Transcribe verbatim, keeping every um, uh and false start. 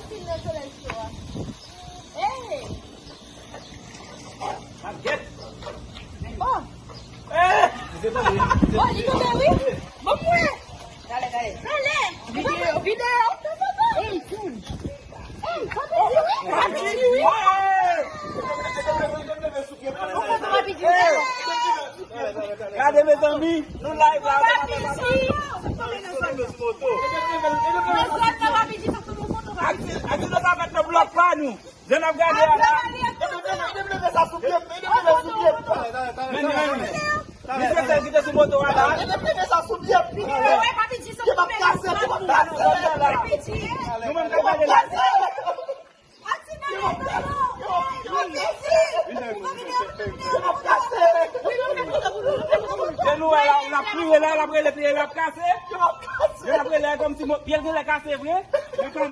Fin nan solèy cho a. Hey! Ap gèt. Oh! Eh! Oh, li tonbe, wi. Bon, mwen. Gade, gade. Gade. Videyo, videyo. Hey, cool. Hey, cool, wi. Ap gèt, wi. Gade, mezanmi, nou live la. Aksyon sa fèt nan blòk pa nou. Jan n ap gade a la. Men, men, men. Misye sèl ki te sou moto a la. Nou menm k ap gade la. Se nou wè la, l ap kriye la, l ap rele, piye l ap kase. L ap rele kòmsi mo-, pye l genlè kase vre. Men kòm